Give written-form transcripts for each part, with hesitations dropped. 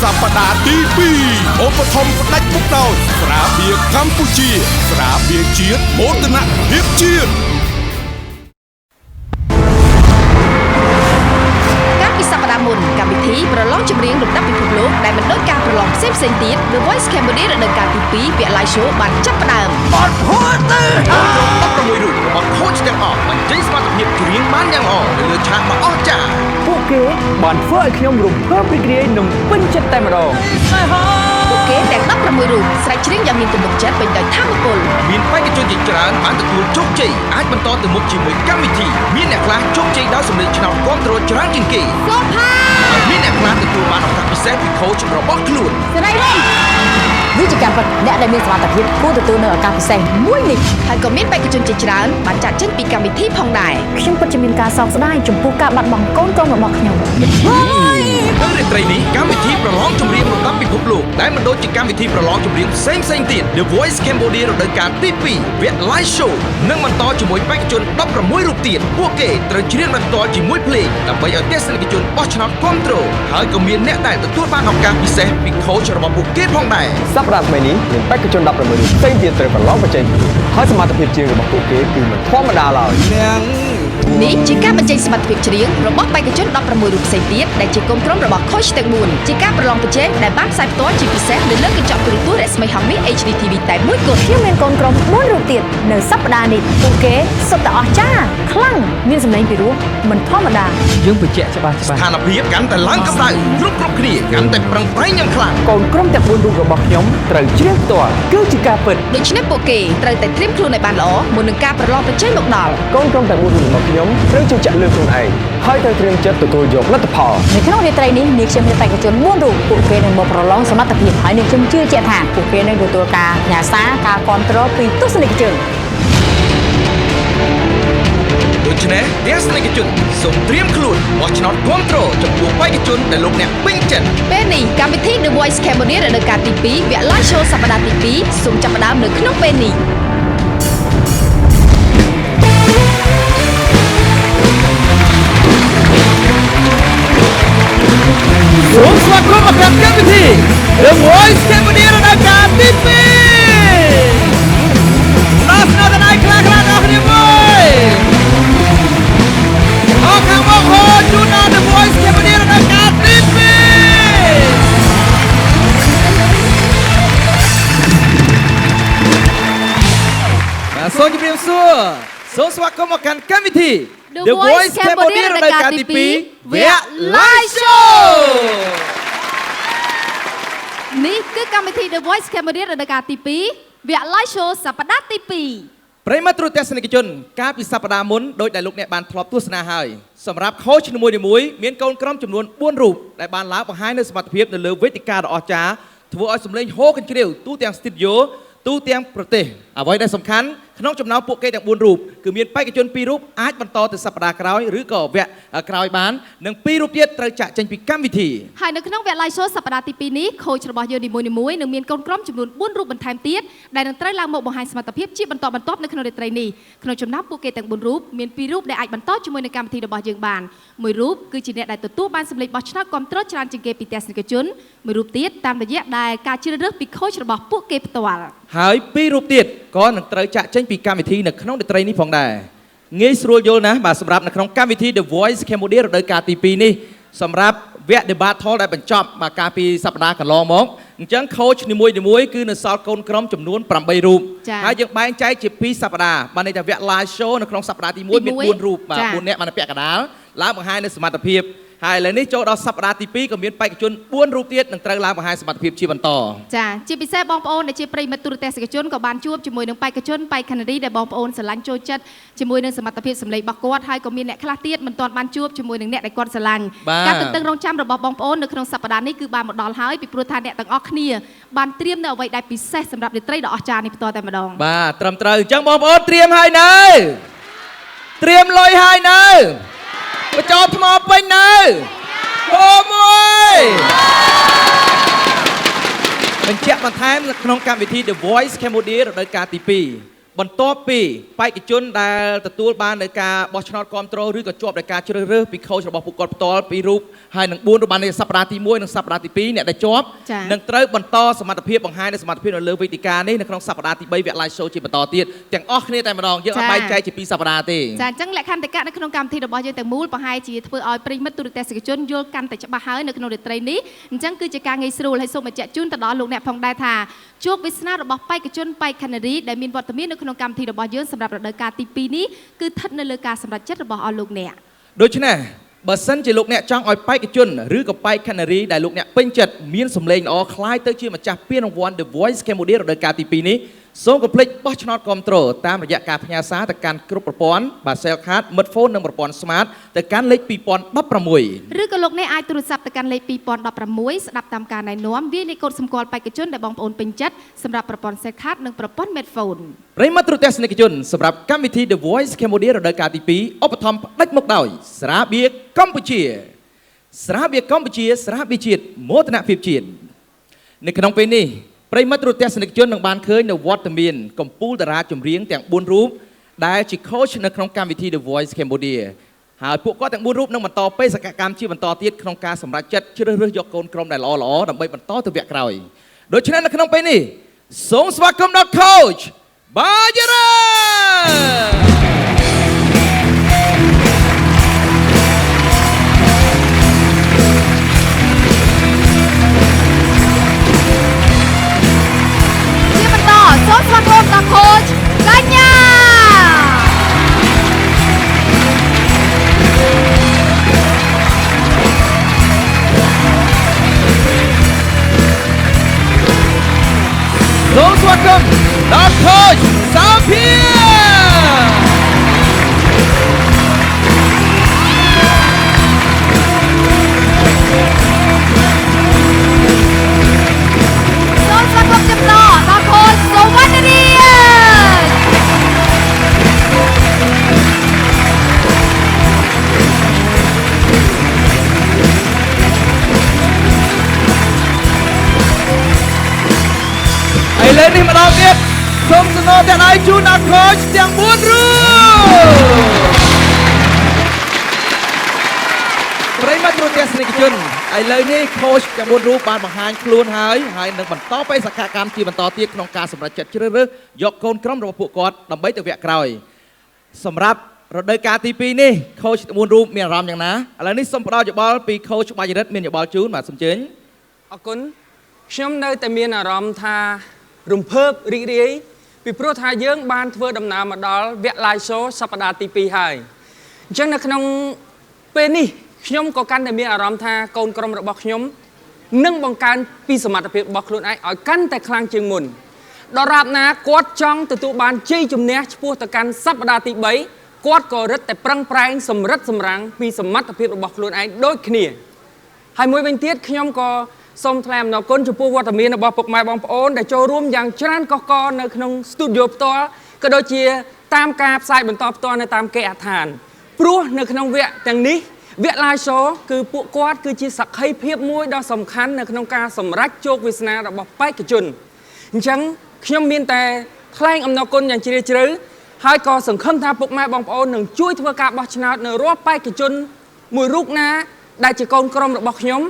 សប្តាហ៍ទី2ឧបត្ថម្ភផ្ដាច់មុខដោយស្រាបៀរកម្ពុជា ស្រាបៀរជាតិមោទនភាពជាតិ កាលពីសប្តាហ៍មុនកម្មវិធីប្រឡងចម្រៀងលំដាប់ពិភពលោកដែលមិនដូចការប្រឡងផ្សេងៗទៀត The Voice Cambodia រដូវកាលទី2វគ្គ Live Show បានចាប់ផ្ដើម បត់ហួទៅ16រូបរបស់ coach ទាំងអស់បញ្ចេញសមត្ថភាពច្រៀងបានយ៉ាងល្អនៅលើឆាកដ៏អស្ចារ្យ ពួកគេបានធ្វើឲ្យខ្ញុំរំភើបរីករាយនិងពេញចិត្តតែម្ដង ពួកគេទាំង16រូបស្រែកច្រៀងយ៉ាងមានទំនុកចិត្តពេញដោយថាមពល មានបេក្ខជនជាច្រើនបានទទួលជោគជ័យអាចបន្តទៅមុខជាមួយកម្មវិធីមានអ្នកខ្លះជោគជ័យដោយសម្លេងឆ្នោតគាំទ្រច្រើនជាងគេ សូផា ហើយមានអ្នកខ្លះទទួលបានឱកាសពិសេសពី coach របស់ខ្លួន សេរីរុំ វាជាការពិតអ្នកដែលមានសមត្ថភាពគួរទទួលនូវឱកាសពិសេសមួយនេះ ហើយក៏មានបេក្ខជនជាច្រើនបានចាត់ចេញពីកម្មវិធីផងដែរ ខ្ញុំពិតជាមានការសោកស្ដាយចំពោះការបាត់បង់កូនក្រុមរបស់ខ្ញុំ នៅរាត្រីនេះកម្មវិធីប្រឡងចម្រៀងលំដាប់ពិភពលោកដែលមិនដូចជាកម្មវិធីប្រឡងចម្រៀងផ្សេងៗទៀត The Voice Cambodia រដូវកាលទី2វគ្គ Live Show នឹងបន្តជាមួយបេក្ខជន16រូបទៀតពួកគេត្រូវច្រៀងដោយផ្ទាល់ជាមួយភ្លេងដើម្បីឲ្យទស្សនិកជនបោះឆ្នោតគាំទ្រហើយក៏មានអ្នកដែលទទួលបានឱកាសពិសេសពី coach របស់ពួកគេផងដែរ សប្តាហ៍ថ្មីនេះមានបេក្ខជន16រូបផ្សេងទៀតត្រូវប្រឡងប្រជែងគ្នាហើយសមត្ថភាពច្រៀងរបស់ពួកគេគឺមិនធម្មតាឡើយ នេះជាការបញ្ចេញសមត្ថភាពច្រៀងរបស់បេក្ខជន16រូបផ្សេងទៀតដែលជាកូនក្រុមរបស់ coach ទាំង4ជាការប្រឡងប្រជែងដែលបានផ្សាយផ្ទាល់ជាពិសេសនៅលើកញ្ចក់ទូរទស្សន៍រស្មីហង្សមាស HD TV តែមួយគត់ ខ្ញុំមានកូនក្រុម4រូបទៀតនៅសប្តាហ៍នេះពួកគេសុទ្ធតែអស្ចារ្យខ្លាំងមានសម្លេងពីរោះមិនធម្មតា យើងបញ្ជាក់ច្បាស់ច្បាស់ ស្ថានភាពកាន់តែឡើងកម្ដៅគ្រប់គ្រប់គ្នាកាន់តែប្រឹងប្រែងយ៉ាងខ្លាំង កូនក្រុមទាំង4រូបរបស់ខ្ញុំត្រូវច្រៀងផ្ទាល់គឺជាការពិត ដូច្នេះពួកគេត្រូវតែត្រៀមខ្លួនឲ្យបានល្អមុននឹងការប្រឡងប្រជែងមកដល់ កូនក្រុមទាំង4រូបរបស់ខ្ញុំត្រូវជឿជាក់លើខ្លួនឯងហើយត្រូវត្រៀមចិត្តទទួលយកលទ្ធផល នៅក្នុងរាត្រីនេះនាងខ្ញុំមានបេក្ខជន4រូបពួកគេនឹងមកប្រឡងសមត្ថភាពហើយនាងខ្ញុំជឿជាក់ថាពួកគេនឹងទទួលការញ៉ាសាការគាំទ្រពីទស្សនិកជន ដូច្នេះទស្សនិកជនសូមត្រៀមខ្លួនបោះឆ្នោតគាំទ្រចំពោះបេក្ខជនដែលលោកអ្នកពេញចិត្ត ពេលនេះកម្មវិធី The Voice Cambodia រដូវកាលទី2វគ្គ Live Show សប្តាហ៍ទី2សូមចាប់ផ្ដើមនៅក្នុងពេលនេះ សូមស្វាគមន៍មកកាន់កម្មវិធី The Voice Cambodia រដូវកាលទី2ដល់ស្នោតដៃខ្លះខ្លះដល់គ្នាមួយអរខាងមកហូជូនដល់ The Voice Cambodia រដូវកាលទី2បាទសូមជម្រាបសួរសូមស្វាគមន៍មកកាន់កម្មវិធី The Voice Cambodia រដូវកាលទី2វគ្គ Live Show នេះគឺកម្មវិធី The Voice Cambodia រដូវកាលទី2វគ្គ Live Show សប្តាហ៍ទី2 ប្រិយមិត្តទ្រទស្សនិកជនកាលពីសប្តាហ៍មុនដោយដែលលោកអ្នកបានធ្លាប់ទស្សនាហើយសម្រាប់ coach នីមួយៗមានកូនក្រុមចំនួន4រូបដែលបានឡើងបង្ហាញនូវសមត្ថភាពនៅលើវេទិកាដ៏អស្ចារ្យធ្វើឲ្យសម្លេងហូរកញ្ជ្រៀវទូទាំង studio ទូទាំងប្រទេសអ្វីដែលសំខាន់ក្នុងចំណោមពួកគេទាំង4រូបគឺមានបេក្ខជន2រូបអាចបន្តទៅសប្តាហ៍ក្រោយឬក៏វគ្គក្រោយបាននិង2រូបទៀតត្រូវចាក់ចេញពីកម្មវិធី ហើយនៅក្នុងវគ្គ Live Show សប្តាហ៍ទី2នេះ coach របស់យើងនីមួយៗនឹងមានកូនក្រុមចំនួន4រូបបន្ថែមទៀតដែលនឹងត្រូវឡើងមកបង្ហាញសមត្ថភាពជាបន្តបន្ទាប់នៅក្នុងរាត្រីនេះក្នុងចំណោមពួកគេទាំង4រូបមាន2រូបដែលអាចបន្តជាមួយនឹងកម្មវិធីរបស់យើងបានមួយរូបគឺជាអ្នកដែលទទួលបានសម្លេងបោះឆ្នោតគាំទ្រច្រើនជាងគេពីទស្សនិកជនមួយរូបទៀតតាមរយៈដែលការជ្រើសរើសពី coach របស់ពួកគេផ្ទាល់ ហើយពីររូបទៀតក៏នឹងត្រូវចាក់ចេញពីកម្មវិធីនៅក្នុងរាត្រីនេះផងដែរងាយស្រួលយល់ណាស់បាទសម្រាប់នៅក្នុងកម្មវិធី The Voice Cambodia រដូវកាលទី2នេះសម្រាប់វគ្គ Debate Hall ដែលបញ្ចប់បាទកាលពីសប្តាហ៍កន្លងមកអញ្ចឹង coach នីមួយៗគឺនៅសល់កូនក្រុមចំនួន8រូប ចា៎ ហើយយើងបែងចែកជា2សប្តាហ៍បាទន័យថាវគ្គ live show នៅក្នុងសប្តាហ៍ទី1មាន4រូបបាទ4នាក់បានពាក់កណ្ដាលឡើងបង្ហាញនៅសមត្ថភាពហើយឥឡូវនេះចូលដល់សប្តាហ៍ទី2ក៏មានបេក្ខជន4រូបទៀតនឹងត្រូវឡើងបង្ហាញសមត្ថភាពជាបន្ត ចាជាពិសេសបងប្អូនដែលជាប្រិយមិត្តទូរទស្សនិកជនក៏បានជួបជាមួយនឹងបេក្ខជនបេក្ខនារីដែលបងប្អូនស្រឡាញ់ចូលចិត្តជាមួយនឹងសមត្ថភាពសម្លេងរបស់គាត់ហើយក៏មានអ្នកខ្លះទៀតមិនទាន់បានជួបជាមួយនឹងអ្នកដែលគាត់ស្រឡាញ់ បាទ ការទន្ទឹងរង់ចាំរបស់បងប្អូននៅក្នុងសប្តាហ៍នេះគឺបានមកដល់ហើយពីព្រោះថាអ្នកទាំងអស់គ្នាបានត្រៀមនៅអ្វីដែលពិសេសសម្រាប់រាត្រីដ៏អស្ចារ្យនេះផ្ទាល់តែម្ដង បាទត្រឹមត្រូវអញ្ចឹងបងប្អូនត្រៀមហើយនៅត្រៀមលុយហើយនៅបញ្ចូលថ្មពេញនៅអូមួយបញ្ជាក់បន្ថែមនៅក្នុងកម្មវិធី The Voice Cambodia រដូវកាលទី2 បន្ទាប់ពីបេក្ខជនដែលទទួលបាននៅការបោះឆ្នោតគ្រប់គ្រងឬក៏ជាប់ដោយការជ្រើសរើសពី coach របស់ពួកគាត់ផ្ទាល់ពីរូបហើយនឹង4រូបបាននៅសប្តាហ៍ទី1និងសប្តាហ៍ទី2អ្នកដែលជាប់ ចា៎ នឹងត្រូវបន្តសមត្ថភាពបង្ហាញនៅសមត្ថភាពនៅលើវេទិកានេះនៅក្នុងសប្តាហ៍ទី3វគ្គ live show ជាបន្តទៀតទាំងអស់គ្នាតែម្ដងយើងអត់បែងចែកជាពីរសប្តាហ៍ទេ ចាអញ្ចឹងលក្ខន្តិកៈនៅក្នុងកម្មវិធីរបស់យើងទាំងមូលប្រហែលជាធ្វើឲ្យប្រិយមិត្តទូរទស្សនិកជនយល់កាន់តែច្បាស់ហើយនៅក្នុងរាត្រីនេះអញ្ចឹងគឺជាការងាយស្រួលហើយសូមបញ្ជាក់ជូនទៅដល់លោកអ្នកផងដែរថាជោគវាសនារបស់បេក្ខជនបេក្ខនារីដែលមានវត្តមាននៅក្នុងកម្មវិធីរបស់យើងសម្រាប់រដូវកាលទី2នេះគឺស្ថិតនៅលើការសម្រេចចិត្តរបស់អស់លោកអ្នក ដូច្នេះបើសិនជាលោកអ្នកចង់ឲ្យបេក្ខជនឬក៏បេក្ខនារីដែលលោកអ្នកពេញចិត្តមានសម្លេងល្អក្លាយទៅជាម្ចាស់ពានរង្វាន់ The Voice Cambodia រដូវកាលទី2នេះសូមកុំភ្លេចបោះឆ្នោតគាំទ្រតាមរយៈការផ្ញើសារទៅកាន់គ្រប់ប្រព័ន្ធបាទ Cell Card Smartphone និងប្រព័ន្ធ Smart ទៅកាន់លេខ2016 ឬក៏លោកអ្នកអាចទូរស័ព្ទទៅកាន់លេខ2016ស្ដាប់តាមការណែនាំវាយលេខកូដសម្គាល់បេក្ខជនដែលបងប្អូនពេញចិត្តសម្រាប់ប្រព័ន្ធ Cellcard និងប្រព័ន្ធ Medphone ប្រិយមិត្តទូរទស្សនិកជនសម្រាប់កម្មវិធី The Voice Cambodia រដូវកាលទី2ឧបត្ថម្ភផ្ដាច់មុខដោយស្រាបៀរកម្ពុជាស្រាបៀរកម្ពុជាស្រាបៀរជាតិមោទនភាពជាតិនៅក្នុងពេលនេះប្រិយមិត្តទូរទស្សនិកជននឹងបានឃើញនៅវត្តមានកម្ពូលតារាចម្រៀងទាំង4រូបដែលជា coach នៅក្នុងកម្មវិធី The Voice Cambodia ហើយពួកគាត់ទាំង4រូបនឹងបន្តបេសកកម្មជាបន្តទៀតក្នុងការសម្រេចចិត្តជ្រើសរើសយកកូនក្រុមដែលល្អៗដើម្បីបន្តទៅវគ្គក្រោយដូច្នេះនៅក្នុងពេលនេះសូមស្វាគមន៍ដល់ coach បាយរ៉ា ជាបន្តសូមស្វាគមន៍ដល់ coach កញ្ញា សូមស្វាគមន៍ដល់ coach សាភា សូមស្វាគមន៍ជាបន្តដល់ coach សុវណ្ណរាជ ឥឡូវនេះម្ដងទៀតសូមសំណទាំងដៃជូនដល់ coach ទាំង4រូបប្រិយមិត្តទូរទស្សនិកជនឥឡូវនេះ coach ទាំង4រូបបានបង្ហាញខ្លួនហើយហើយនឹងបន្តបេសកកម្មជាបន្តទៀតក្នុងការសម្រេចចិត្តជ្រើសរើសយកកូនក្រុមរបស់ពួកគាត់ដើម្បីទៅវគ្គក្រោយ សម្រាប់រដូវកាលទី2នេះ coach ទាំង4រូបមានអារម្មណ៍យ៉ាងណាឥឡូវនេះសូមផ្ដល់យោបល់ពី coach បាច់រិទ្ធមានយោបល់ជូនបាទសូមអញ្ជើញ អរគុណខ្ញុំនៅតែមានអារម្មណ៍ថារំភើបរីករាយពីព្រោះថាយើងបានធ្វើដំណើរមកដល់វគ្គ live show សប្តាហ៍ទី2ហើយអញ្ចឹងនៅក្នុងពេលនេះខ្ញុំក៏កាន់តែមានអារម្មណ៍ថាកូនក្រុមរបស់ខ្ញុំនឹងបង្កើនពីសមត្ថភាពរបស់ខ្លួនឯងឲ្យកាន់តែខ្លាំងជាងមុនដរាបណាគាត់ចង់ទទួលបានជ័យជំនះឆ្ពោះទៅកាន់សប្តាហ៍ទី3គាត់ក៏រឹតតែប្រឹងប្រែងសម្រិតសម្រាំងពីសមត្ថភាពរបស់ខ្លួនឯងដូចគ្នា ហើយមួយវិញទៀតខ្ញុំក៏សូមថ្លែងអំណរគុណចំពោះវត្តមានរបស់ពុកម៉ែបងប្អូនដែលចូលរួមយ៉ាងច្រើនកុះករនៅក្នុងស្ទូឌីយោផ្ទាល់ក៏ដូចជាតាមការផ្សាយបន្តផ្ទាល់នៅតាមគេហដ្ឋានព្រោះនៅក្នុងវគ្គទាំងនេះវគ្គ live show គឺពួកគាត់គឺជាសក្ខីភាពមួយដ៏សំខាន់នៅក្នុងការសម្រេចជោគវាសនារបស់បេក្ខជនអញ្ចឹងខ្ញុំមានតែថ្លែងអំណរគុណយ៉ាងជ្រាលជ្រៅហើយក៏សង្ឃឹមថាពុកម៉ែបងប្អូននឹងជួយធ្វើការបោះឆ្នោតនៅរាល់បេក្ខជនមួយរូបណាដែលជាកូនក្រុមរបស់ខ្ញុំ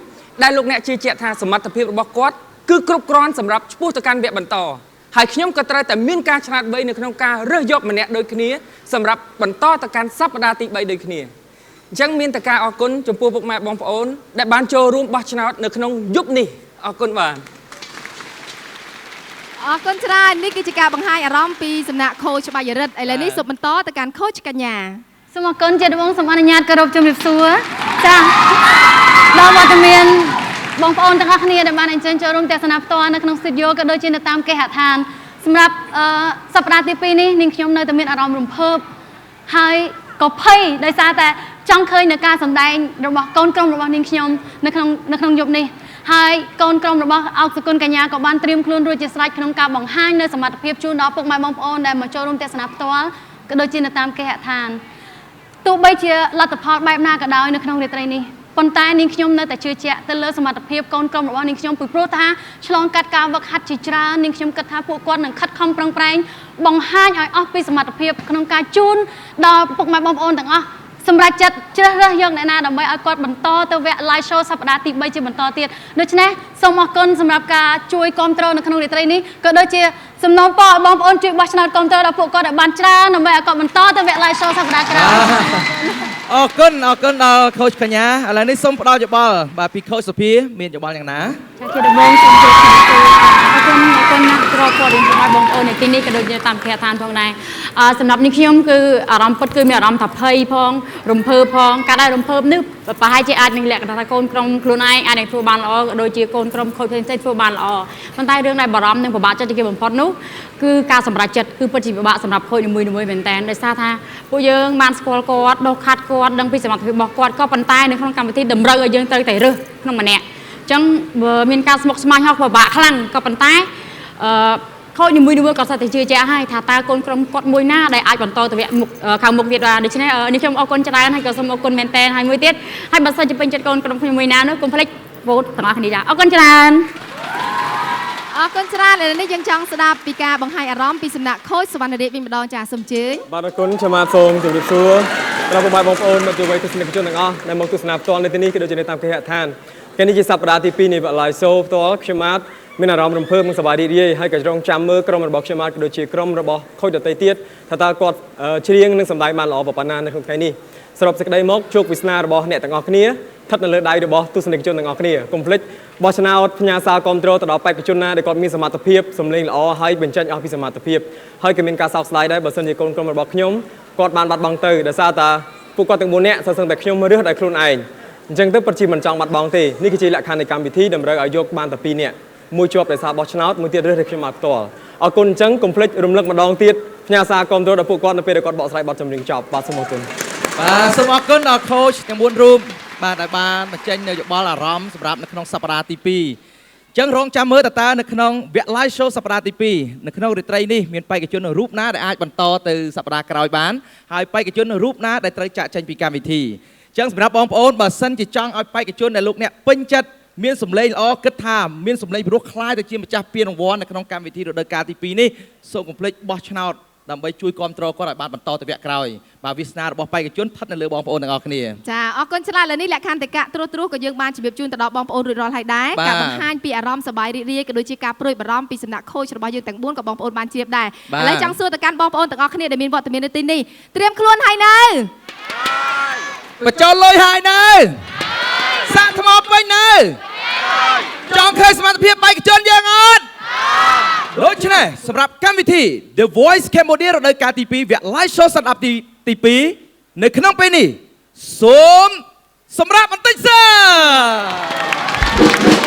ដែលលោកអ្នកជឿជាក់ថាសមត្ថភាពរបស់គាត់គឺគ្រប់គ្រាន់សម្រាប់ឆ្ពោះទៅកាន់វគ្គបន្តហើយខ្ញុំក៏ត្រូវតែមានការឆ្លាតវៃនៅក្នុងការរើសយកម្នាក់ដូចគ្នាសម្រាប់បន្តទៅកាន់សប្តាហ៍ទី3ដូចគ្នាអញ្ចឹងមានតែការអរគុណចំពោះពុកម៉ែបងប្អូនដែលបានចូលរួមបោះឆ្នោតនៅក្នុងយប់នេះអរគុណបាទ អរគុណច្រើននេះគឺជាការបង្ហាញអារម្មណ៍ពីសំណាក់ coach បាយរិទ្ធឥឡូវនេះសូមបន្តទៅកាន់ coach កញ្ញា សូមអរគុណជាដំបូងសូមអនុញ្ញាតគោរពជំរាបសួរចាដល់វត្តមានបងប្អូនទាំងអស់គ្នាដែលបានអញ្ជើញចូលរួមទស្សនាផ្ទាល់នៅក្នុងស្ទូឌីយោក៏ដូចជានៅតាមគេហដ្ឋានសម្រាប់សប្តាហ៍ទី2នេះនាងខ្ញុំនៅតែមានអារម្មណ៍រំភើបហើយក៏ភ័យដោយសារតែចង់ឃើញនៅការសម្ដែងរបស់កូនក្រុមរបស់នាងខ្ញុំនៅក្នុងយប់នេះហើយកូនក្រុមរបស់អោកសុគន្ធកញ្ញាក៏បានត្រៀមខ្លួនរួចជាស្រេចក្នុងការបង្ហាញនៅសមត្ថភាពជូនដល់ពុកម៉ែបងប្អូនដែលមកចូលរួមទស្សនាផ្ទាល់ក៏ដូចជានៅតាមគេហដ្ឋានទោះបីជាលទ្ធផលបែបណាក៏ដោយនៅក្នុងរាត្រីនេះ ប៉ុន្តែនាងខ្ញុំនៅតែជឿជាក់ទៅលើសមត្ថភាពកូនក្រុមរបស់នាងខ្ញុំពីព្រោះថាឆ្លងកាត់ការវឹកហាត់ជាច្រើននាងខ្ញុំគិតថាពួកគាត់នឹងខិតខំប្រឹងប្រែងបង្ហាញឲ្យអស់ពីសមត្ថភាពក្នុងការជូនដល់ពុកម៉ែបងប្អូនទាំងអស់សម្រាប់ចិត្តជ្រើសរើសយកអ្នកណាដើម្បីឲ្យគាត់បន្តទៅវគ្គ live show សប្តាហ៍ទី3ជាបន្តទៀតដូច្នេះសូមអរគុណសម្រាប់ការជួយគាំទ្រនៅក្នុងរាត្រីនេះក៏ដូចជាសំណូមពរឲ្យបងប្អូនជួយបោះឆ្នោតគាំទ្រដល់ពួកគាត់ឲ្យបានច្រើនដើម្បីឲ្យគាត់បន្តទៅវគ្គ live show សប្តាហ៍ក្រោយ អរគុណអរគុណដល់ coach កញ្ញាឥឡូវនេះសូមផ្ដល់យោបល់បាទពី coach សុភាមានយោបល់យ៉ាងណា ចាជាដំបូងសូមជម្រាបសួរអរគុណអរគុណណាស់ក្របព័ត៌មានរបស់បងប្អូននៅទីនេះក៏ដូចជាតាមគេហដ្ឋានផងដែរអឺសម្រាប់នេះខ្ញុំគឺអារម្មណ៍ពិតគឺមានអារម្មណ៍ថាភ័យផងរំភើបផងការដែលរំភើបនេះប្រហែលជាអាចនឹងលក្ខណៈថាកូនក្រុមខ្លួនឯងអាចនឹងធ្វើបានល្អក៏ដូចជាកូនក្រុមខូចផ្សេងៗធ្វើបានល្អប៉ុន្តែរឿងដែលបារម្ភនិងពិបាកចិត្តជាងគេបំផុតនោះគឺការសម្រេចចិត្តគឺពិតជាពិបាកសម្រាប់ខូចនីមួយៗមែនតើដោយសារថាពួកយើងបានស្គាល់គាត់ដុសខាត់គាត់ដឹងពីសមត្ថភាពរបស់គាត់ក៏ប៉ុន្តែនៅក្នុងកម្មវិធីតម្រូវឲ្យយើងត្រូវតែរើសក្នុងម្នាក់ចឹងបើមានការស្មុគស្មាញហោះពិបាកខ្លាំងក៏ប៉ុន្តែអឺខូចនីមួយៗក៏សិតតែជឿជាក់ហើយថាតើកូនក្រុមគាត់មួយណាដែលអាចបន្តទៅវគ្គមុខខាងមុខទៀតបានដូច្នេះនេះខ្ញុំអរគុណច្រើនហើយក៏សូមអរគុណមែនតើហើយមួយទៀតហើយបើសិនជាពេញចិត្តកូនក្រុមខ្ញុំមួយណានោះកុំភ្លេច vote ទាំងអស់គ្នាចាអរគុណច្រើន អរគុណច្រើនឥឡូវនេះយើងចង់ស្ដាប់ពីការបង្ហាញអារម្មណ៍ពីសំណាក់ coach សវណ្ណរាជវិញម្ដងចាសូមអញ្ជើញ បាទអរគុណខ្ញុំបាទសូមជម្រាបសួរដល់ពុកម៉ែបងប្អូនមិត្តយុវវ័យទស្សនិកជនទាំងអស់ដែលមកទស្សនាផ្ទាល់នៅទីនេះក៏ដូចជានៅតាមគេហដ្ឋានថ្ងៃនេះជាសប្តាហ៍ទី2នៃវគ្គ Live Show ផ្ទាល់ខ្ញុំបាទមានអារម្មណ៍រំភើបនិងសប្បាយរីករាយហើយក៏រងចាំមើលក្រុមរបស់ខ្ញុំបាទក៏ដូចជាក្រុមរបស់ coach ដទៃទៀតថាតើគាត់ច្រៀងនិងសម្ដែងបានល្អប៉ុណ្ណានៅក្នុងថ្ងៃនេះសរុបសេចក្តីមកជោគវាសនារបស់អ្នកទាំងអស់គ្នាស្ថិតនៅលើដៃរបស់ទស្សនិកជនទាំងអស់គ្នាកុំភ្លេចបោះឆ្នោតផ្ញើសារគាំទ្រទៅដល់បេក្ខជនណាដែលគាត់មានសមត្ថភាពសម្លេងល្អហើយបញ្ចេញអស់ពីសមត្ថភាពហើយក៏មានការសោកស្ដាយដែរបើសិនជាកូនក្រុមរបស់ខ្ញុំគាត់បានបាត់បង់ទៅដោយសារតាពួកគាត់ទាំង4នាក់សឹងតែខ្ញុំរើសដោយខ្លួនឯងអញ្ចឹងទៅពិតជាមិនចង់បាត់បង់ទេនេះគឺជាលក្ខខណ្ឌនៃកម្មវិធីតម្រូវឲ្យយកបានតែ2នាក់មួយជាប់ដោយសារបោះឆ្នោតមួយទៀតរើសដោយខ្ញុំមកផ្ទាល់អរគុណអញ្ចឹងកុំភ្លេចរំលឹកម្ដងទៀតផ្ញើសារគាំទ្រដល់ពួកគាត់នៅពេលដែលគាត់បកស្រាយបទចម្រៀងចប់បាទសូមអរគុណ បាទសូមអរគុណដល់ coach ទាំង4រូបបាទដែលបានបញ្ចេញនៅយោបល់អារម្មណ៍សម្រាប់នៅក្នុងសប្តាហ៍ទី2អញ្ចឹងរងចាំមើលតើតើនៅក្នុងវគ្គ live show សប្តាហ៍ទី2នៅក្នុងរាត្រីនេះមានបេក្ខជនរូបណាដែលអាចបន្តទៅសប្តាហ៍ក្រោយបានហើយបេក្ខជនរូបណាដែលត្រូវចាក់ចេញពីកម្មវិធីអញ្ចឹងសម្រាប់បងប្អូនបើសិនជាចង់ឲ្យបេក្ខជនដែលលោកអ្នកពេញចិត្តមានសម្លេងល្អគិតថាមានសម្លេងព្រោះខ្លាយទៅជាម្ចាស់ពានរង្វាន់នៅក្នុងកម្មវិធីរដូវកាលទី2នេះសូមកុំភ្លេចបោះឆ្នោតដើម្បីជួយគ្រប់គ្រងគាត់ឲ្យបានបន្តទៅវគ្គក្រោយបាទវាសនារបស់បេក្ខជនស្ថិតនៅលើបងប្អូនទាំងអស់គ្នា ចាអរគុណច្រើនឥឡូវនេះលក្ខន្តិកៈត្រួសត្រាសក៏យើងបានជម្រាបជូនទៅដល់បងប្អូនរួចរាល់ហើយដែរ បាទ ការបង្ហាញពីអារម្មណ៍សប្បាយរីករាយក៏ដូចជាការព្រួយបារម្ភពីសំណាក់ coach របស់យើងទាំង4ក៏បងប្អូនបានជ្រាបដែរ បាទ ឥឡូវចង់សួរទៅកាន់បងប្អូនទាំងអស់គ្នាដែលមានវត្តមាននៅទីនេះត្រៀមខ្លួនហើយនៅ បញ្ចូលលុយហើយនៅសាកថ្មពេញនៅចង់ឃើញសមត្ថភាពបេក្ខជនយើងអត់ដូច្នេះសម្រាប់កម្មវិធី The Voice Cambodia រដូវកាលទី2វគ្គ Live Show សប្តាហ៍ទី2នៅក្នុងពេលនេះសូមសម្រាប់បន្តិចសិន